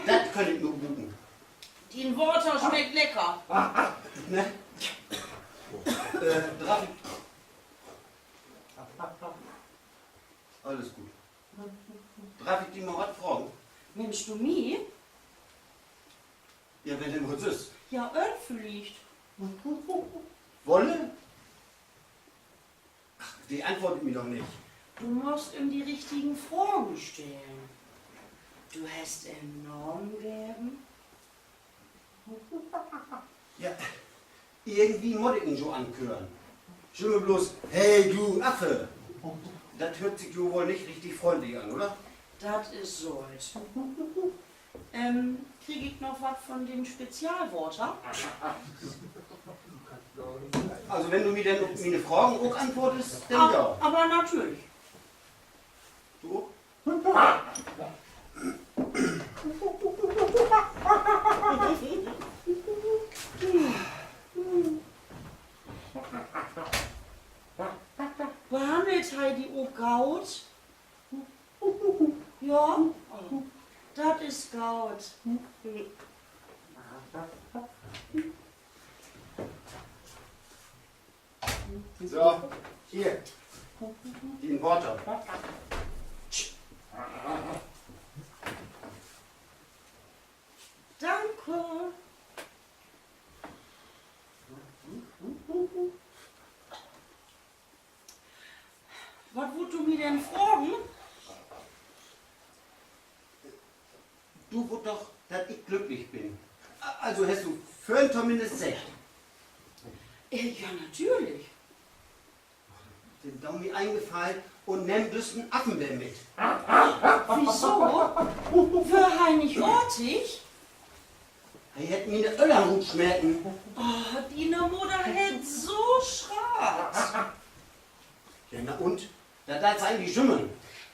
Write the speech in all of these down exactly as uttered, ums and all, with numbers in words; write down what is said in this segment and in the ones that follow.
Dat köön ik nu bruken. Dien Water smeckt lecker. Ne? Äh, draff ik, allens goot. Draff ik di mal wat fragen? Meenst du mi? Ja, wen denn woll süss? Ja, Öhn villicht. Wolle? Ach, de antwoort mi doch nich. Du musst em de richtigen Fragen stellen. Du hest em Namen geven? Ja, irgendwie mutt ik em so ankören. Jümmer bloots: Hey, du Affe! Dat höört sik jo woll nich richtig fründlich an, oder? Dat is Solt. Ähm, krieg ik noch wat von den Spezialwater? Also, wenn du mi denn op miene Fragen ok antwoortst, denn ja. Aver natürlich. Du ok? Behannelt he di ok goot? Ja? Oh, dat is goot. So, hier. Dien Water. Danke. Wat wullt du mi denn fragen? Du wullt doch, dat ik glücklich bün. Also hest du vörhen tominnst seggt. Äh, ja, natürlich. Denn do mi een Gefallen un nehm düssen Affen weer mit. Wieso? Wöör he nich artig? He hett miene Öllern rutsmeten. Oh, diene Mudder hett so schratt. Ja, na un? Dat deit se egentlich jümmer.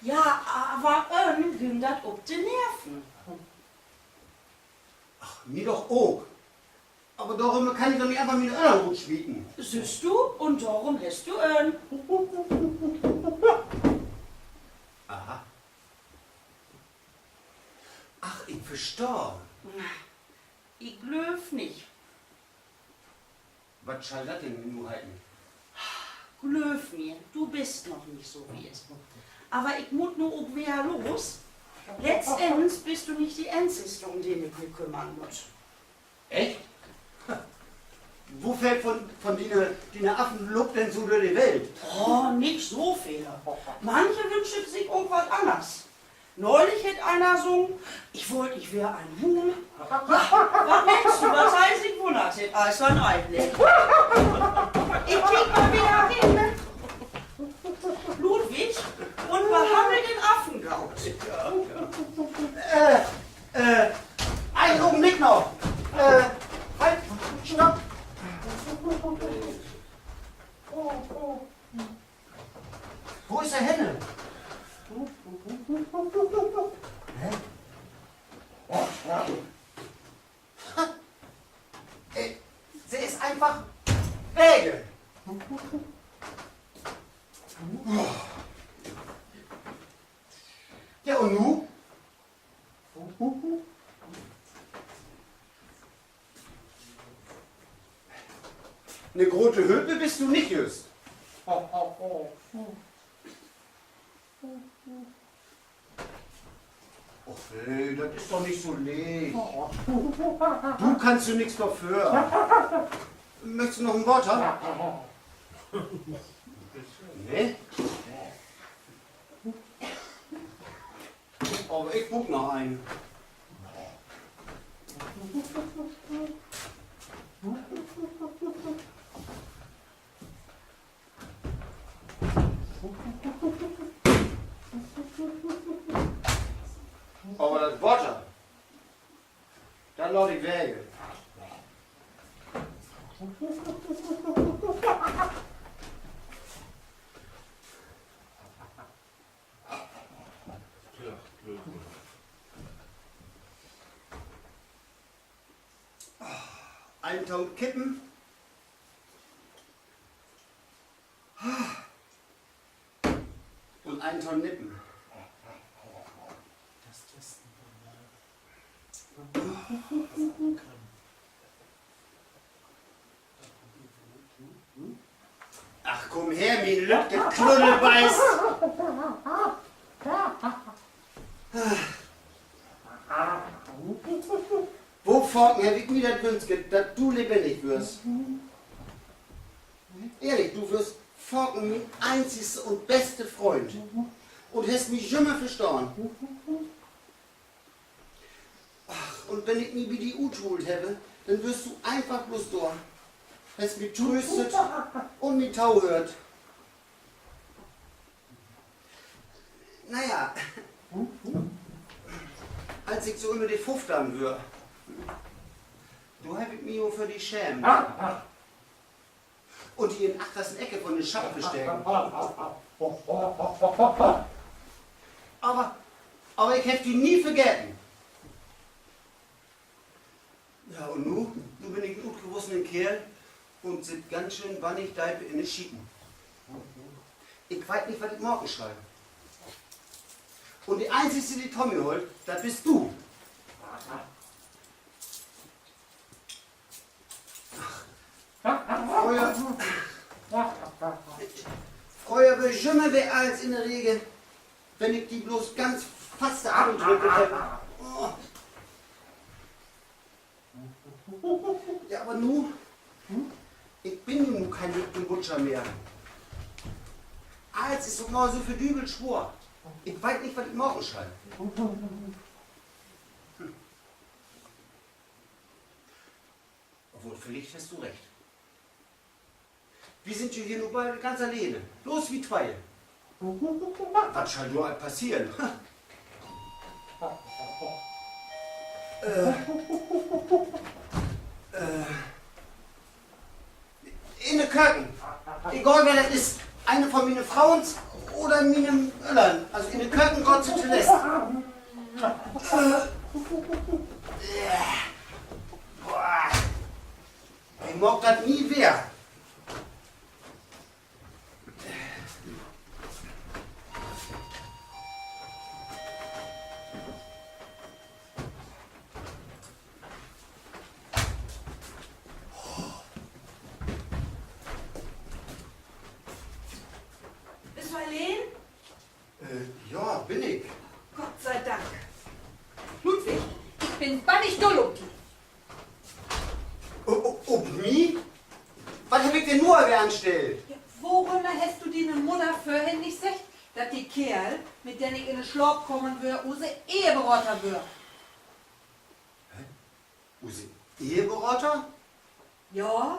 Ja, aver Öhn güng dat op de Nerven. Ach, mi doch ok. Aver dorüm kann ik doch nich eenfach miene Öllern rutsmieten. Sühst du, un dorüm hest du Öhn. Aha. Ach, ik verstah. Na, ik glööv nich. Wat schall dat denn nu heten? Glööv mi, du büst noch nich so wiet. Aver ik mutt nu ok weer los. Letztendens büst du nich de Eenzigste, üm den ik mi kümmern mutt. Echt? Wo veel von, von diene, diene Affen loopt denn so dör de Welt? Oh, nich so veel. Manche wünscht sik ok wat anners. Neulich hett ener sungen: Ik wull, ik weer en Huhn. Ja, wat meent du, wat he sik wunnert hett, as he en Ei leggt? Ik kiek mal weer hen. Ludwig, un behannel den Affen goot. Äh, äh, een Ogenblick noch. Äh, halt, stopp. Wo is de hen? Hä? Äh, se is eenfach weg. Ja, un nu? 'Ne grote Hülp büst du nich jüst. Och nee, dat is doch nich so leeg. Du kannst jo nix dorför. Möchst du noch en Water? Nee? Aver ik bruuk noch een. Aver dat Water, dat laat ik wegge. To'n Kippen. Un een to'n Nippen. Ach, kumm her, mien lüttjet Knuddelbeest. Wo faken heff ik mi dat wünscht, dat du lebennig wöörst. Ehrlich, du wöörst faken mien eenzigste un beste Fründ. Un hest mi jümmer verstahn. Ach, un wenn ik mi bi di uthuult heff, denn wöörst du eenfach bloots dor. Hest mi tröstet un mi tohöört. Na ja, as ik so üm de föffteihn wöör, do heff ik mi jo för di schäämt. Un di in achtersten Ecke von de Schapp versteken. Aver, aver ik heff di nie vergeten. Ja, un nu? Nu bün ik en utgewussenen Keerl un sitt ganz schöön bannig deep in de Schieten. Ik weit nich, wat ik maken schall. Un de eenzigste, de to mi hollt, dat büst du. Fröher, fröher weer jümmer weer allens in de Regel, wenn ik di bloots ganz faste Arm drückt heff. Ja, aver nu, ik bün nu keen lüttjen Butscher mehr. Allens is op mal so verdübelt swoor. Ik weit nich, wat ik maken schall. Obwohl, villicht hest du recht. Wi sünd jo hier nu bald ganz alleen. Bloots wi twee. Wat schall dor al passeren? Äh, äh, in de Köken. Egal, wer dat is. Een von miene Froons oder miene Öllern. Also in de Köken gaht se toletzt. Äh, boah. Ik maak dat nie weer. Büst du alleen? Äh, ja, bün ik. Gott sei Dank. Ludwig, ik bün bannig dull op di. O-, o-, op mi? Wat heff ik denn nu al weer anstellt? Ja, worüm hest du diene Mudder vörhen nich seggt, dat de Keerl, mit den ik in de Slaapkamer wöör, use Eheberater wöör? Use Eheberater? Ja,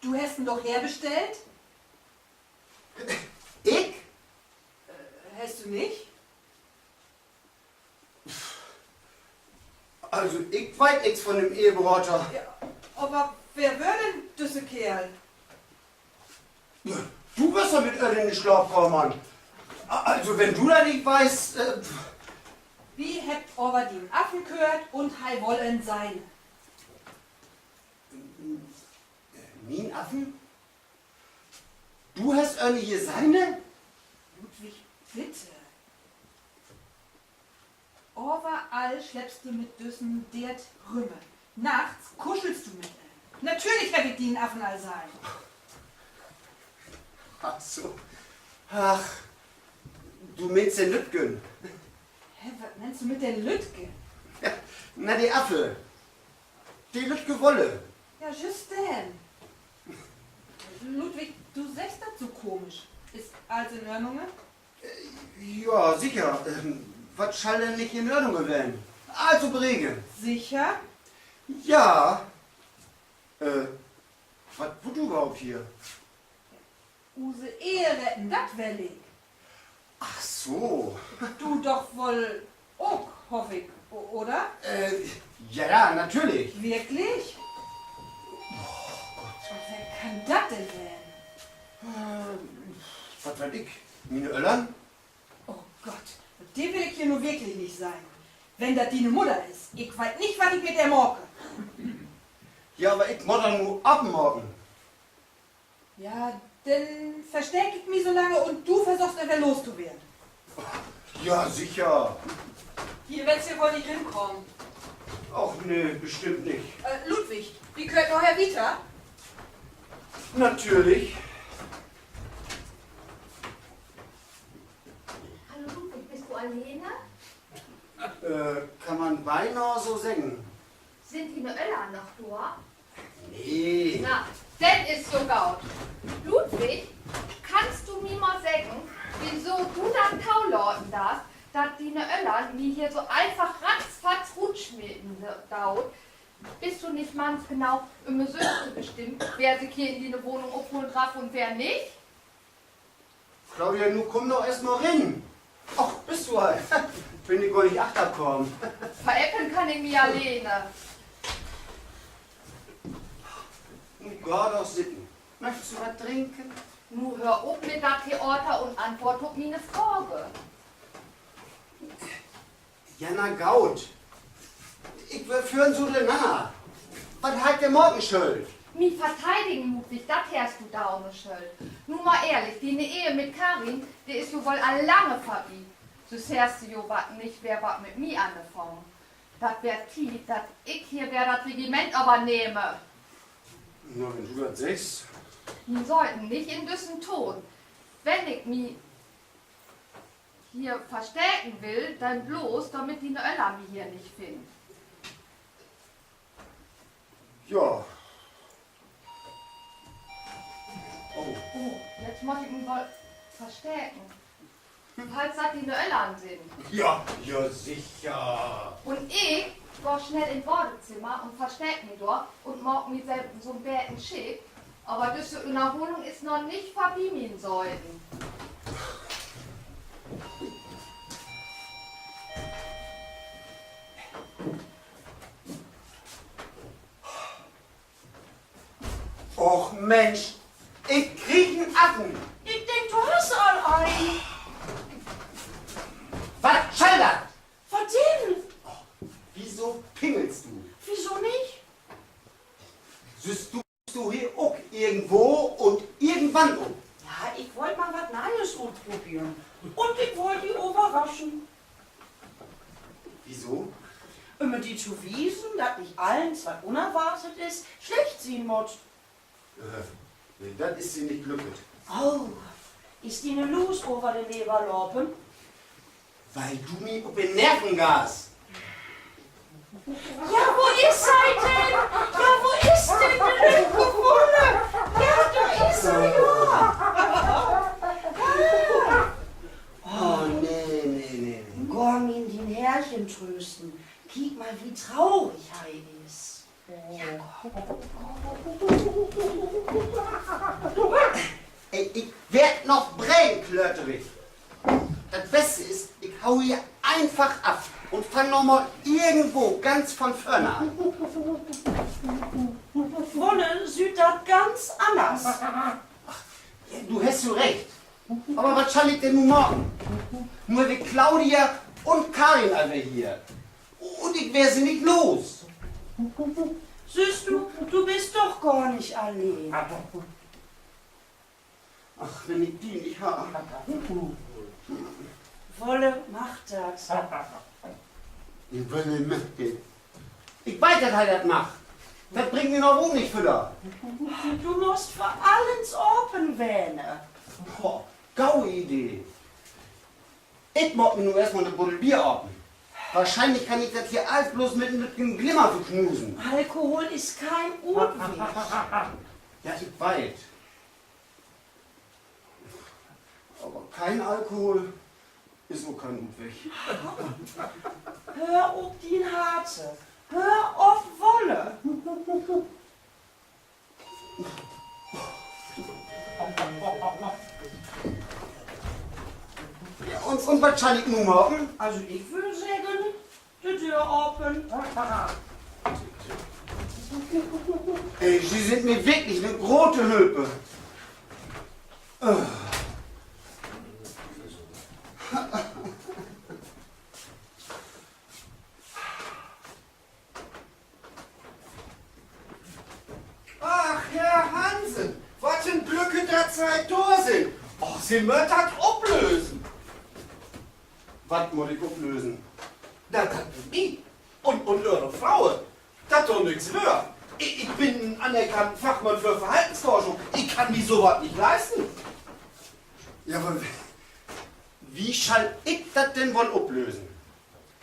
du hest em doch herbestellt. Ik? Äh, hest du nich? Also, ik weit nix von den Eheberater. Ja, aver wer wöör denn düsse Keerl? Du wöörst doch mit öll in de Slaapkamer. Also, wenn du dat nich weetst, äh, wi hebbt aver dien Affen köört un he woll een sehn. Mien Affen? Du hest een hier sehn? Ludwig, bitte. Överall sleppst du mit düssen Deert rümmer. Nachts kuschelst du mit em. Natürlich heff ik dien Affen al sehn. Ach so. Ach, du meenst den Lüttgen. Hä, wat meenst du mit den Lüttgen? Na, de Affe. De lüttke Wolle. Ja, just den. Ludwig, du seggst dat so komisch. Is allens in Ordnung? Ja, sicher. Ähm, wat schall denn nich in Ordnung ween? Allens op Regel. Sicher? Ja. Äh, wat wullt du överhaupt hier? Use Ehe retten, dat will ik. Ach so. Du doch woll ok, hoff ik, o-, oder? Äh, ja, natürlich. Wirklich? Oh Gott. Wer kann dat denn ween? Äh, wat weet ik? Miene Öllern? Oh Gott, de will ik hier nu wirklich nich sehn. Wenn dat diene Mudder is, ik weet nich, wat ik mit ehr maak. Ja, aver ik mutt dat nu opmaken. Ja, denn versteek ik mi so lange un du versöchst, em weer los to weern. Ja, sicher. Hier wettst du woll nich rinkamen. Och nee, bestimmt nich. Äh, Ludwig, wi köönt naher wieter. Natürlich. Hallo Ludwig, büst du alleen? Äh, kann man beinah so seggen. Sünd diene Öllern noch dor? Nee. Na, denn is so goot. Ludwig, kannst du mi mal seggen, wieso du dat tolaten deist, dat diene Öllern mi hier so eenfach ratzfatz rutsmieten doot? Büst du nich manns genau üm sülvst to bestimmen, wer sik hier in diene Wahnung ophollen draff un wer nich? Claudia, nu kumm doch eerst mal rin. Och, büst du al. Bün ik gor nich achterkamen. Veräppeln kann ik mi alleen. Nu gah doch sitten. Möchst du wat drinken? Nu höör op mit dat Theater un antwoort op miene Fraag. Ja, na goot. Ik weer vörn so dörnanner. Wat harr ik denn maken schullt? Mi verteidigen, Ludwig, dat harrst du dor nich schullt. Nu mal ehrlich, diene Ehe mit Karin, de is jo woll al lange vörbi. Süss harrst du jo wat nich weer wat mit mi anfangen. Dat weer Tiet, dat ik hier weer dat Regiment övernehme. Na, wenn du dat seggst. Mien Söten, nich in düssen Toon. Wenn ik mi hier versteken will, denn bloots, dormit diene Öllern mi hier nich finnt. Ja. Oh, jetzt mutt ik mi woll versteken. Falls dat diene Öllern sünd. Ja, ja, sicher. Un ik gah snell in't Badezimmer un versteek mi dor un maak mi so 'n beten schick. Aver düsse Ünnerholung is noch nich vörbi, mien Söten. Och Mensch, ik krieg en Atten. Ik denk, du hest al een. Wat schall dat? Wat denn? Wieso pingelst du? Wieso nich? Sühst du, du hier ok irgendwo un irgendwann ok? Ja, ik wull mal wat Nees utproberen. Un ik wull di överraschen. Wieso? Üm di to wiesen, dat nich allens, wat unerwartet is, slecht sien mutt. Äh, nee, dat is di nich glücket. Oh, is di 'ne Luus över de Lever lopen? Weil du mi op de Nerven gahst. Ja, wo is he denn? Ja, wo is denn de lüttje Wulle? Ja, dor is he ja. Oh, nee, nee, nee, nee. Gah min dien Herrchen trösten. Kiek mal, wie trurig he is. Ey, ik warr noch brennklöterig. Dat Beste is, ik hau hier eenfach af un fang noch mal irgendwo ganz von vörn an. Vörn süht dat ganz anners. Ja, du hest jo recht. Aver wat schall ik denn nu maken? Nu heff ik Claudia un Karin al weer hier. Un ik weer se nich los. Sühst du, du büst doch gor nich alleen. Ach, wenn ik di nich harr. Wolle maakt dat. Wolle maakt dat. Ik weet, dat he dat maakt. Dat bringt mi noch ok nich vörder. Du musst vör allens apen ween. Boah, gode Idee. Ik maak mi nu eerst mal 'ne Buddel Bier apen. Wohrschienlich kann ik dat hier allens bloots mit en lütten Glimmer verknusen. Alkohol is keen Utweg. Ja, ik weet. Aver keen Alkohol is ok keen Utweg. Höör op dien Hart. Höör op Wolle. Ja, un, un wat schall ik nu maken? Also, ik wöör seggen, de Döör apen. Ey, Se sünd mi wirklich 'ne grote Hülp. Se mööt dat oplösen. Wat mutt ik oplösen? Dat, dat mit mi un, un Öhre Froue, dat dor nix wöör. Ik, ik bün en anerkannten Fachmann för Verhaltensforschung. Ik kann mi so wat nich leisten. Ja, aver wie schall ik dat denn woll oplösen?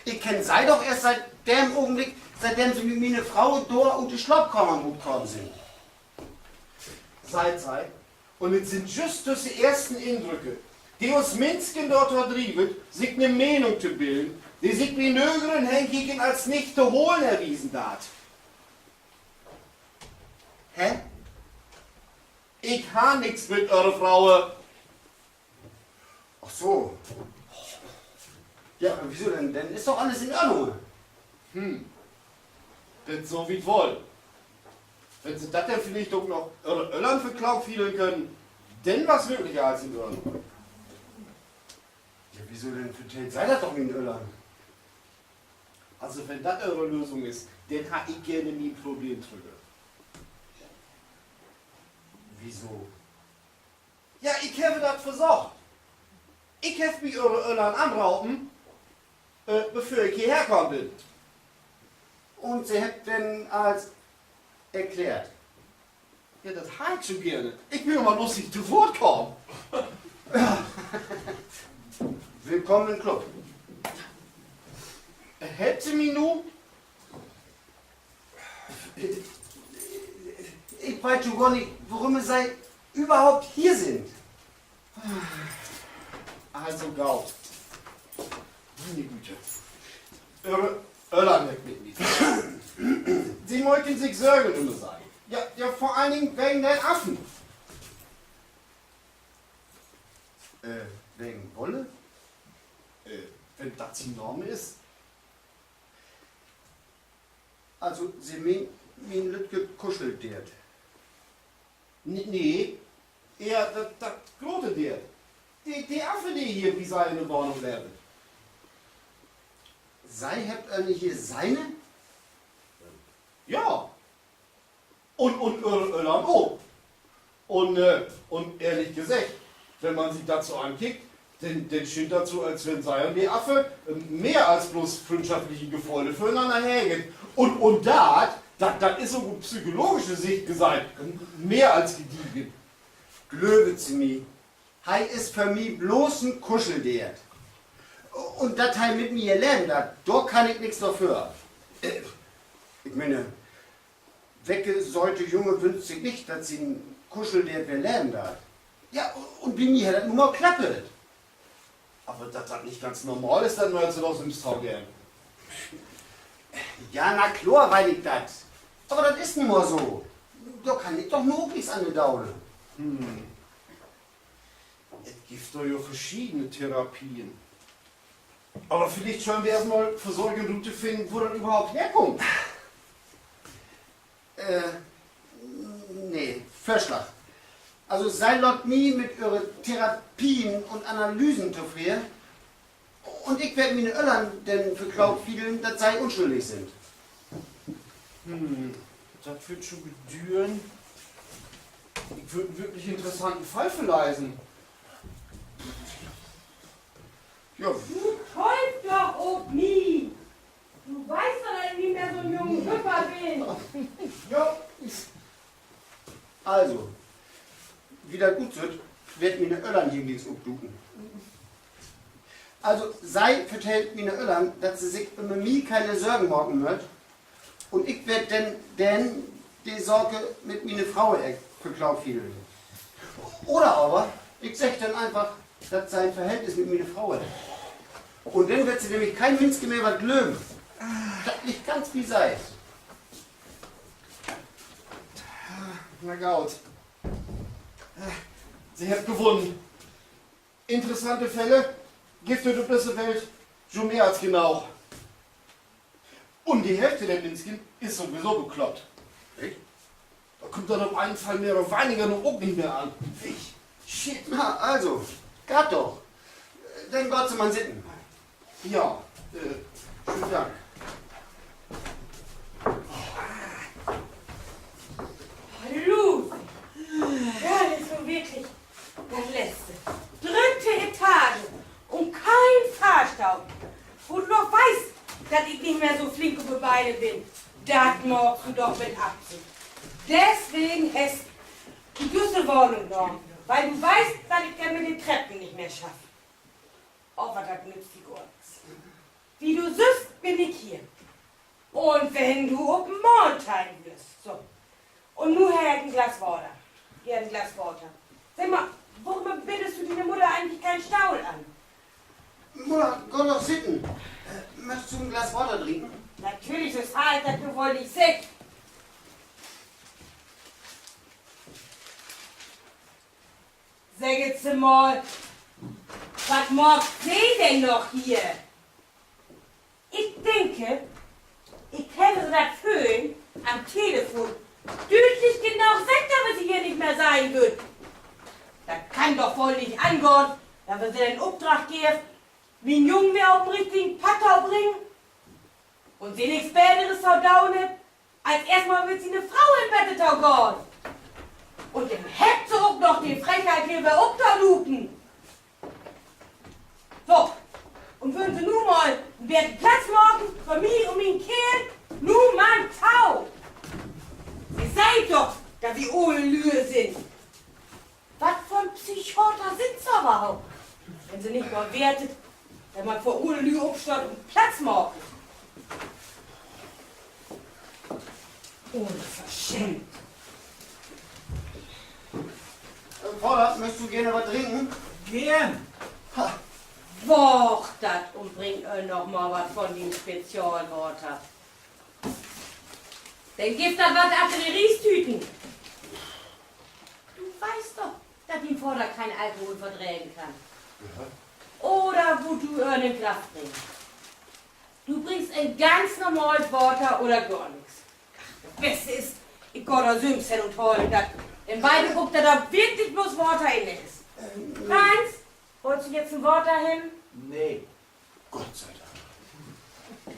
Ik kenn Se doch eerst siet den Ogenblick, sietdem Se mit miene Froue dor ut de Slaapkamer rutkamen sünd. Seit, seit, un et sünd jüst düsse eersten Indrücke, de us Minschen dorto drievet, sik 'ne Menen to billen, de sik bi nögeren Henkieken as nich to holen erwiesen deit. Hä? Ik harr nix mit Öhre Froue. Ach so. Ja, wieso denn? Denn is doch allens in Ordnung. Hm. Bet so wiet woll. Wenn Se dat denn villicht ok noch Öhre Öllern verklaukfiedeln köönt, denn was würklich allens in Ordnung. Ja, wieso denn? Vertellt Se dat doch mien Öllern. Also, wenn dat Öhre Lösung is, denn harr ik geern mien Problem trügg. Wieso? Ja, ik heff dat versocht. Ik heff bi Öhre Öllern anropen, äh, bevör ik hierher kamen bün. Un Se hebbt denn allens erklärt? Ja, dat harr ik so geern. Ik will man bloots nich to Woort kamen. Willkamen in'n Club. Helpt Se mi nu? Ik weet jo gor nich, worüm Se överhaupt hier sünd. Also goot. Miene Güte. Öhre Öllern hebbt mit mi. Se maken sik Sorgen üm Se. Ja, ja, vör allen Dingen wegen den Affen. Äh, wegen Wolle? Äh, wenn dat sien Name is. Also, Se meent mien lüttjet Kuscheldeert? Nee, nee, ehr dat, dat grote Deert. De, de Affe, de hier bi Se in de Wahnung leevt. Se hebbt een hier sehn? Ja. Un, un Öhre Öllern ok. Un, äh, un ehrlich geseggt, wenn man sik dat so ankiekt, denn, denn schient dat so, as wenn Se un de Affe, äh, mehr as bloots fründschaftliche Geföhle för'nanner hegen. Un, un dat, dat, dat is ok op psychologische Sicht gesehn, äh, mehr as gediegen. Glöövt Se mi, he is för mi bloots en Kuscheldeert. Un dat he mit mi hier leven deit, dor kann ik nix dorför. Ik meen, welke söte Jung wünscht sik nich, dat sien Kuscheldeert weer leven deit? Ja, un bi mi hett dat nu mal klappet. Aver dat dat nich ganz normal is, dat mööt Se doch sülvst togevn. Ja, na klor weet ik dat. Aver dat is nu mal so. Dor kann ik doch nu ok nix an doon. Et gifft dor jo verschiedene Therapien. Aver villicht schöllt wi eerst mal versöken, ruttofinnen, wo dat överhaupt herkummt. Äh, nee, Vörslag. Also, Se laat mi mit Öhre Therapien un Analysen tofreden. Un ik warr miene Öllern denn verklaukfiedeln, dat Se unschüllig sünd. Dat warrt schon bedüren. Ik wörr en würklich interessanten Fall verlesen. Ja. Du schallst doch op mi. Du weetst doch, dat ik nich mehr so'n jungen Hüpper bün. Ja. Also, wie dat utsüht, warr ik miene Öllern hier glieks opduken. Also, Se vertellt miene Öllern, dat se sik üm mi keine Sorgen maken mööt. Un ik warr denn, denn de Saak mit miene Fro verklaukfiedeln. Oder aver, ik segg denn eenfach, dat Se en Verhältnis mit miene Fro hebbt. Un denn warrt Se nämlich keen Minsch mehr wat glöven. Dat liggt ganz bi Se. Na goot. Se hebbt gewunnen. Interessante Fälle gifft dat op disse Welt jo mehr as genoog. Un de Hälfte der Minschen is sowieso bekloppt. Dor kummt denn op enen Fall mehr oder weniger nu ok nich mehr an. Shit. Na, also, gaht doch. Denn gaht Se man sitten. Ja, äh, schönen Dank. Hallo. Ja, dat is nu wirklich dat Letzte. Dat ik nich mehr so flink op de Beine bün, dat maakst du doch mit Afsicht. Deswegen hest du düsse Wahnung nahmen, wiel du weetst, dat ik denn mit de Treppen nich mehr schaff. Aver dat nützt di gor nix. Wie du sühst, bün ik hier. Un wenn du op 'n Maand teigen wullt, so. Un nu her, en Glas Water. Hier, en Glas Water. Segg mal, worüm biddest du diene Mudder egentlich keen Stohl an? Mudder, gah doch sitten. Möchst du en Glas Water drinken? Natürlich, so schall ik dat nu woll nich seggen. Seggt Se mal, wat maakt Se denn noch hier? Ik denk, ik heff Se dat vörhen an Telefon düütlich genoog seggt, dat wi Se hier nich mehr sehn wüllt. Dat kann doch woll nich angahn, dat wi Se den Opdrag geevt, mien Jung weer op 'n richtigen Padd to bringen, un Se nix Beters to doon hebbt, as eerstmal mit siene Fro in Bett to gahn. Un denn hebbt Se ok noch de Frechheit, hier wedder optolupen. So, un wüllt Se nu mal en beten Platz maken för mi un mien Keerl? Nu man to! Se seht doch, dat wi ole Lüe sünd. Wat för 'n Psychoter sünd Se överhaupt, wenn Se nich mal weet, dat man för ole Lüe opsteiht un Platz maakt? Unverschämt. Äh, Vader, möchst du geern wat drinken? Geern. Ha. Waag dat un bring em noch mal wat von dien Spezialwater. Denn gifft dat wat ut de Riestüten. Du weetst doch, dat dien Vader keen Alkohol verdregen kann. Oder wullt du em en Glas bringen? Du bringst em ganz normal Water oder gor nix. Ach, dat Beste is, ik gah dor sülvst hen un haal dat, denn weet ik ok, dat dor wirklich bloots Water in is. Franz, wullst du jetzt en Water hebben? Nee. Gott sei Dank.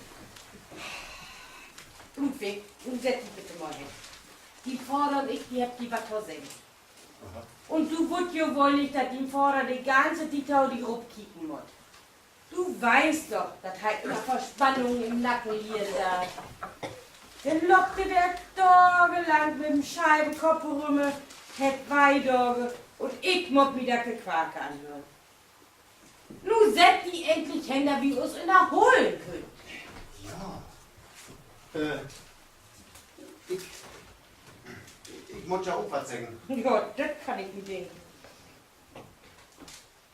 Ludwig, nu sett di bitte mal hen. Dien Vader un ik, wi hebbt di wat to seggen. Un du wullt jo woll nich, dat dien Vader de ganze Tiet to di rupkieken mutt. Du weetst doch, dat he ümmer Verspannungen in'n Nacken lieden deit. Denn loppt he dor dagelang mit den Schievenkopp rüm, hett Wehdage, un ik mutt mi dat Gequake anhören. Nu sett di endlich hen, dat wi us ünnerholen köönt. Ja. Äh, ik, ik mutt ja ok wat seggen. Ja, dat kann ik mi denken.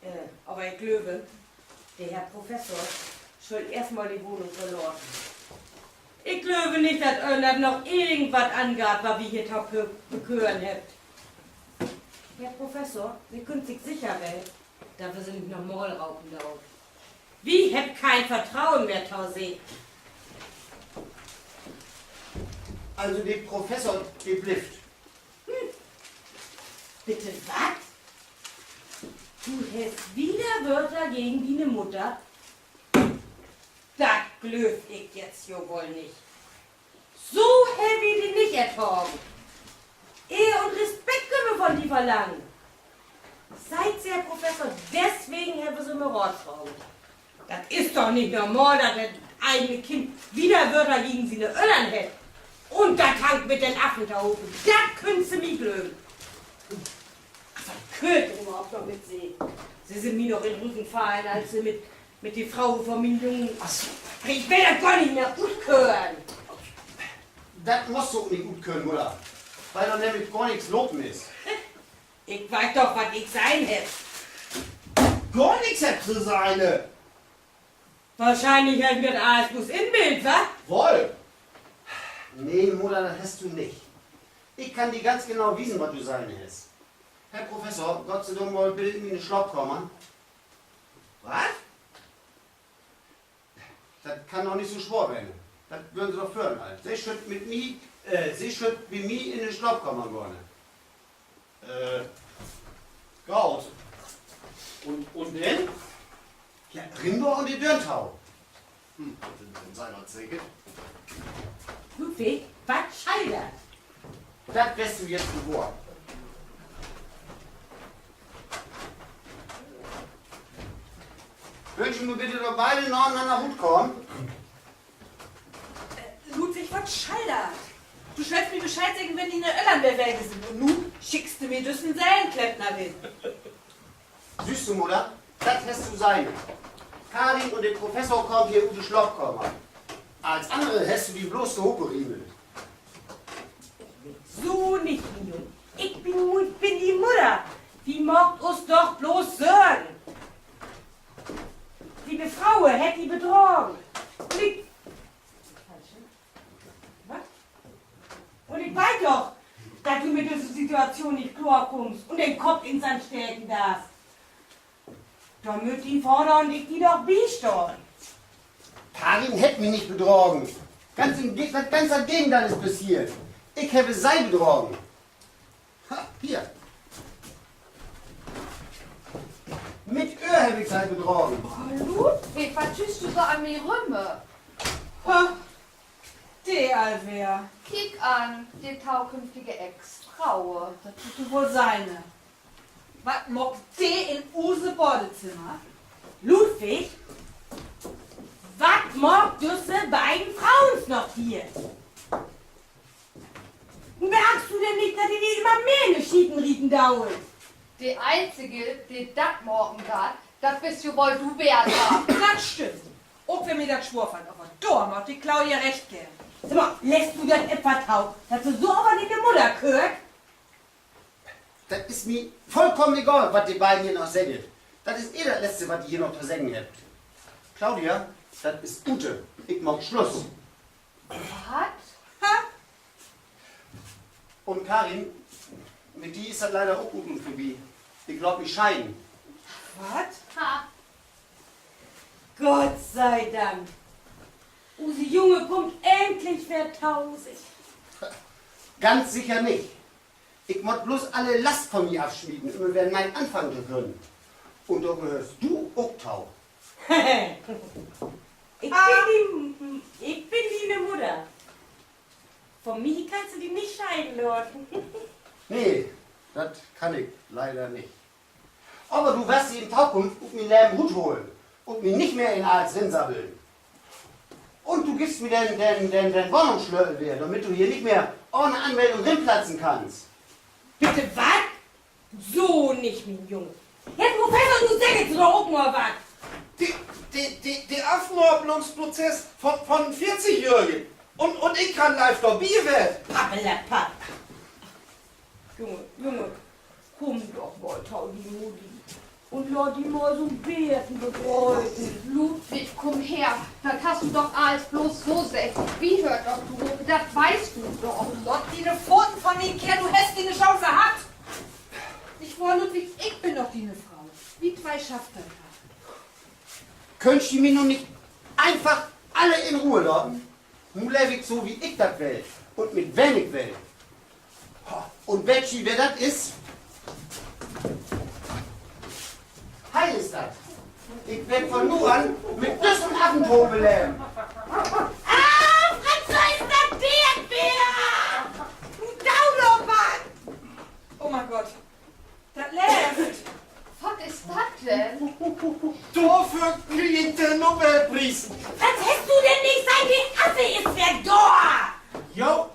Äh, aver ik glööv, de Herr Professor schull eerstmal de Wohnung verlaten. Ik glööv nich, dat em dat noch irgendwat angeiht, wat wi hier to bekören hebbt. Herr Professor, Se köönt sik sicher ween, dat wi Se nich nochmal ropen doot. Wi hebbt keen Vertroen mehr to Se. Also, de Professor, de blifft. Hm. Bitte wat? Du hest Widerwörter gegen diene Mudder? Dat glööv ik jetzt jo woll nich. So hebbt wi di nich ertagen. Ehr un Respekt köönt wi von di verlangen. Seht Se, Herr Professor, deswegen hebbt wi Se üm Raat fraagt. Dat is doch nich normal, dat dat egene Kind Widerwörter gegen siene Öllern hett. Un dat hangt mit den Affen tohopen. Dat köönt Se mi glöven. Ach, wat köönt Se överhaupt noch mit Se? Se sünd mi noch in'n Rüggen fallen, as Se mit, mit de Fro von mien Jung. Ach so. Ik will dat gor nich mehr utkören. Dat musst du ok nich utkören, Mudder. Wiel dor nämlich gor nix lopen is. Ik weet doch, wat ik sehn hebb. Gor nix hest du sehn. Wohrschienlich heff ik mi dat allens bloots inbildt, wa? Woll. Nee, Mudder, dat hest du nich. Ik kann di ganz genau wiesen, wat du sehn hest. Herr Professor, gaht Se doch mal bitte in miene Slaapkamer. Wat? Dat kann doch nich so swoor ween. Dat wörrn Se doch föhren all. Se schüllt mit mi, äh, Se schüllt bi mi in de Slaapkamer gahn. Äh, goot. Un, un denn? Ja, rin dor un de Döör to. Hm, denn, denn sei dat seker. Ludwig, wat schall dat? Dat weetst du jetzt wohr. Wüllt ji nu bitte dor beide nahenanner rutkamen? Wat schall dat? Du schöllst mi Bescheed seggen, wenn diene Öllern weer weg sünd. Un nu schickst du mi düssen Seelenklempner rin. Sühst du, Mudder, dat hest du sehn. Karin un de Professor kaamt hier ut de Slaapkamer. Allens annere hest du di blots tohoop riemelt. So nich, mien Jung. Ik bün, bün dien Mudder. Wi maakt us doch blots Sörgen. Diene Fro hett di bedragen. Un ik, wat? Un ik weit doch, dat du mit düsse Situation nich kloorkummst un den Kopp in't Sand steken deist. Dor mööt dien Vader un ik di doch bistahn. Karin hett mi nich bedragen. Ganz in't Ge-, dat ganze Gegenteil is passeert. Ik heff se bedragen. Ha, hier. Mit Öhr heff ik se bedragen. Ludwig, wat tüüst du so an mi rüm? Ha, de al weer. Kiek an, de tokünftige Ex-Fro. Dat mutt woll sien. Wat maakt de in use Badezimmer? Ludwig, wat maakt düsse beiden Froens noch hier? Markst du denn nich, dat de di jümmer mehr in de Schieten rieten doot? De eenzige, de dat maken deit, dat büst jo woll du, Bertha. Dat stimmt. Ok wenn mi dat swoor fallt, aver dor mutt ik Claudia recht geven. Segg mal, lettst du dat etwa to, dat se so över diene Mudder köört? Dat is mi vullkamen egal, wat de beiden hier noch seggt. Dat is eh dat Letzte, wat de hier noch to seggen hebbt. Claudia, dat is ut. Ik maak Sluss. Wat? Ha? Un Karin, mit di is dat leider ok ut un vörbi. Ik laat mi scheiden. Wat? Ha. Gott sei Dank. Use Junge kummt endlich weer to sik. Ganz seker nich. Ik mutt blots alle Last von mi afsmieten, üm weer 'n ne'en Anfang to gewinnen. Un dor gehöörst du ok to. Ik bün di-, ik bün diene Mudder. Von mi kannst du di nich scheiden laten. Nee, dat kann ik leider nich. Aver du warrst di in Tokunft ut mien Leven rutholen un mi nich mehr in allens rinsabbeln. Un du giffst mi den, den, den, den Wahnungsslötel weer, dormit du hier nich mehr ahn Anmellung rinplatzen kannst. Bitte wat? So nich, mien Jung. Herr Professor, nu seggt Se doch ok mal wat. De, de, de, de Afnabelungsprozess von, von Veertigjöhrigen. Un, un ik kann live dorbi ween. Pappelapapp. Junge, Junge, kumm doch mal to di Muddi un laat di mal so'n beten begröten. Ludwig, kumm her. Dat hest du doch allens blots so seggt. Wi höört doch to, dat weetst du doch. Laat diene Foten von mien Keerl, du hest diene Chance hatt. Nich wohr, Ludwig, ik bün doch diene Fro. Wi twee schafft dat. Köönt ji mi nu nich eenfach alle in Roh laten? Nu leev ik so, wie ik dat will un mit wen ik will. Un weet ji, wer dat is? He is dat. Ik will von nu an mit düssen Affentoop leven. Ah, Franz, wat is dat denn weer? Du Dauermann! Oh mien Gott, dat leevt. Wat is dat denn? Dorför krieg ik den Nobelpries. Wat hest du denn nich sehn, de Affe is weer dor? Jo.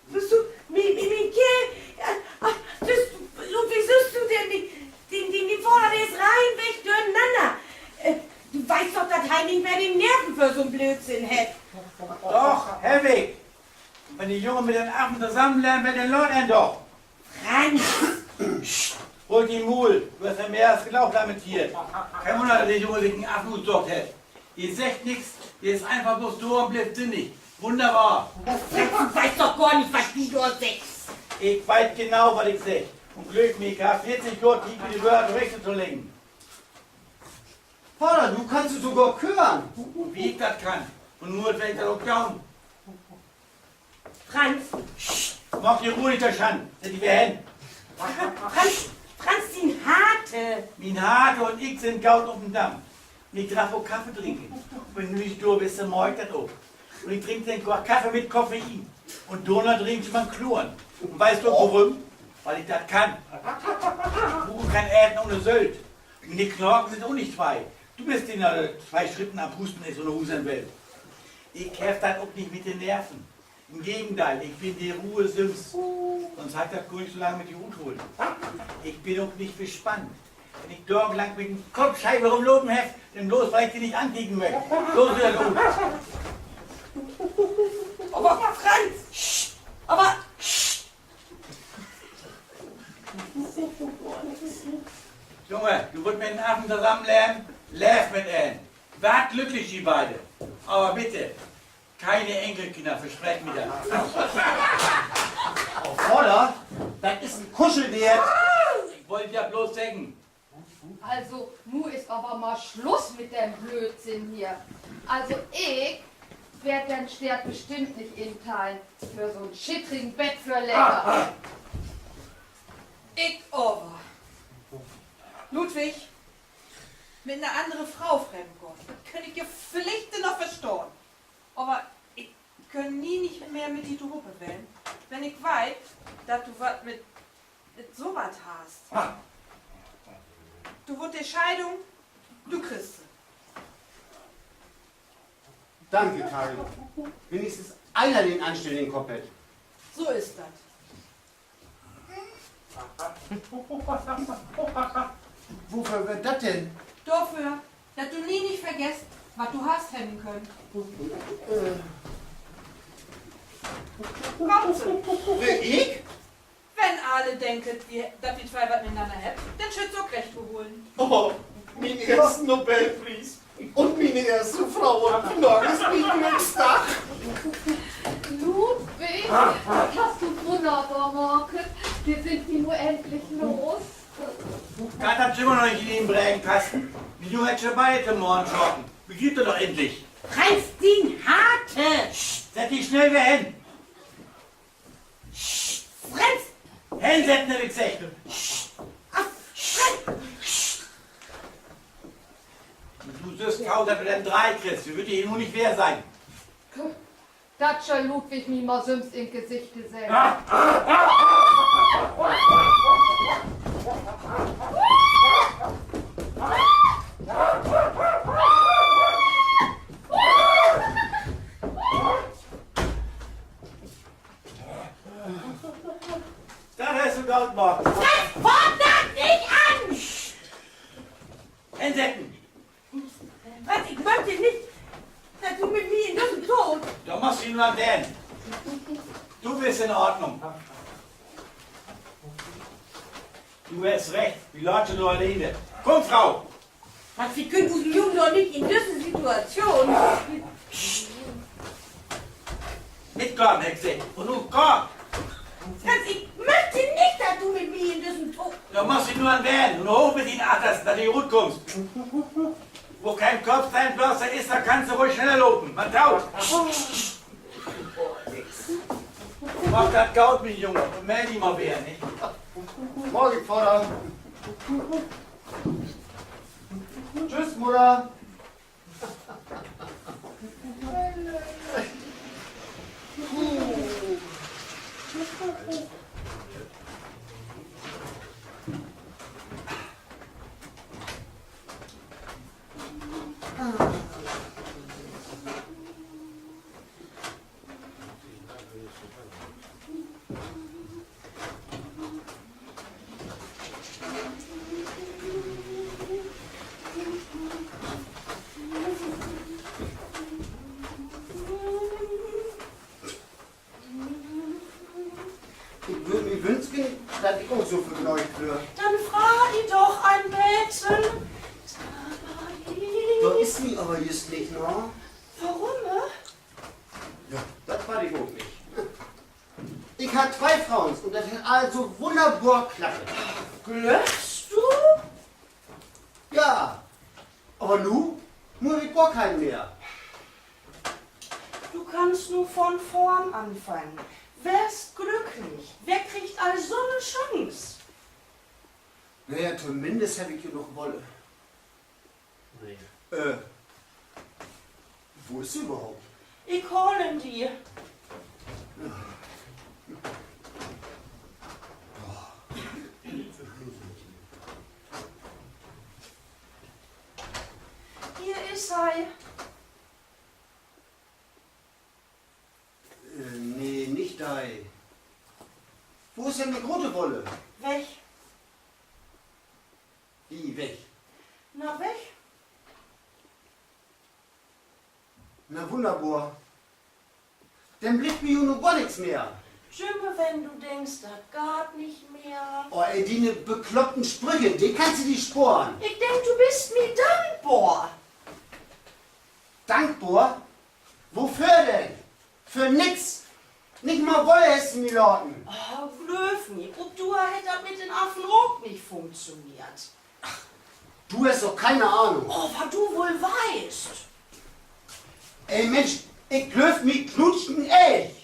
Büst du, mi-, mi-, mien Keerl, ah, ah, büst, Ludwig, sühst du denn nich, de, de, de Vader, de is reinweg dörnanner. Äh, du weetst doch, dat he nich mehr de Nerven för so'n Blödsinn hett. Doch, heff ik. Wenn de Junge mit den Affen tosamenleevt, denn laat em doch. Franz! Psst, hool dien Muul, du hest em eerst Geloop lamentiert. Keen Wunner, dat de Junge sik en Affen utsocht hett. De seggt nix, de is eenfach blots dor un blifft sinnig. Wunnerbar. Franz, du weetst doch gor nich, wat du dor seggst. Ik weet genau, wat ik segg. Un glööv mi, ik heff veertig Johr Tiet, mi de Wöör torecht to leggen. Vader, du kannst sogor kören. Wie ik dat kann. Un nu will ik dat ok doon. Franz, psst, maak di ruhig, de Schann. Sett di weer hen. Franz, Franz, dien Harte. Mien Harte un ik sünd goot op den Damm. Un ik draff ok Kaffee drinken. Wenn du nich dor büst, denn maak ik dat ok. Un ik drink den Ko-, Kaffee mit Koffein. Un dorna drink ik man Kloren. Un weetst du worüm? Wiel ik dat kann. Hugo kann eten ohne Sölt. Miene Knaken sünd ok nich twei. Du büst de, de na twee Schritten an'n Pusten is un na Huus hen will. Ik heff dat ok nich mit de Nerven. In'n Gegendeel, ik bün de Ruhe sülvst. Sünst harr ik dat gor nich so lang mit di uthollen. Ik bün ok nich verspannt. Wenn ik dagenlang mit de Koppscheibe rümlopen heff, denn bloots, wiel ik di nich ankieken much. So süht dat ut. Aver Franz, aver Junge, du wullt mit en Affen tosamenleven? Leev mit em. Warrt glücklich, ji beide. Aver bitte, keine Enkelkinder, verspreek mi dat. Oh, Vadder, dat is en Kuscheldeert. Ik wull dat bloots seggen. Also, nu is aver mal Sluss mit den Blödsinn hier. Also, ik warr den Steert bestimmt nich inteihen för so'n schittrigen Bettverlegger. Ik aver. Ludwig, mit 'ne annere Fro fremdgahn, dat kunn ik ja villicht noch verstahn. Aver ik kunn nie nich mehr mit di tohoop ween, wenn ik weit, dat du wat mit, mit so wat hest. Du wullt de Scheidung, du kriggst se. Danke, Karin. Wenigstens een, de en anstännigen Kopp hett. So is dat. Woför weer dat denn? Dorför, dat du nie nich vergisst, wat du harrst hebben köönt. Äh. Kaamt se. Weer ik? Wenn alle denkt, dat wi, dat wi twee wat mit'nanner hebbt, denn schüllt se ok recht beholen. Oh, mien eersten Nobelpries un mien eerste Fro. Vandaag is mien Glücksdag. Ludwig, dat hest du wunnerbor maakt. Wi sünd di nu endlich los. Geiht dat jümmer noch nich in den Bregen passen? Mien Jung hett Schabeite to morgen schapen. Begriept dat doch endlich. Reiß dien Harte! Psst, sett di snell weer hen. Psst, Franz! Hensetten, heff ik seggt. Psst, af, Franz! Du sühst to, dat du den Dreih kriggst. Wi wüllt di hier nu nich weer sehn. Dat schall Ludwig mi mal sülvst in't Gesicht sehn. Dat hest du goot maakt. Faat dat nich an! Hensetten! Wat, ik mööch nich, dat du mit mi in düssen Tog. Dor musst di nu an wennen. Du büst in Ordnung. Du hest recht, wi laat jo nu alleen. Kumm, Fro! Wat, wi köönt usen Jung doch nich in düsse Situation. Mitkamen, heff ik seggt. Un nu kaam! Franz, ik mööch nich, dat du mit mi in düssen Tog. Dor musst di nu an wennen un hooch mit dien Achters, dat du rutkummst. Wo keen Kopp sien Platz is, dor kannst du ruhig sneller lopen. Man daut. Maak dat goot, mien Jung, un meld di mal weer, ne? Morgen, Vadder. Tschüss, Mudder. Ik würr mi wünsken, dat ik ok so vergnöögt weer. Denn frei di doch en beten. Dor is mi aver jüst nich na. Worüm? Ja, dat weet ik ok nich. Ik harr twee Froens un dat hett all so wunnerbor klappt. Glöövst du? Ja, aver nu, nu heff ik gor keen mehr. Du kannst nu von vörn anfangen. Wees glücklich. Wer kriggt al so'ne Chance? Na ja, tominnst heff ik jo noch Wolle. Äh, wo is se överhaupt? Ik haal em di. Äh, nee, nich dei. Wo is denn de grote Wolle? Weg. Wie weg? Na, weg. Na, wunnerbor. Denn blifft mi jo nu gor nix mehr. Jümmer, wenn du denkst, dat geiht nich mehr. Oh, ey, diene bekloppten Sprüche, de kannst du di sporen. Ik denk, du büst mi dankbor. Dankbor? Woför denn? För nix. Nich mal Wolle hest du mi laten. Oh, glööv mi, op Duer hett dat mit den Affen ok nich funktioneert. Du hest doch keine Ahnung. Oh, wat du woll weetst. Ey, Minsch, ik glööv, mi knutscht en Elch.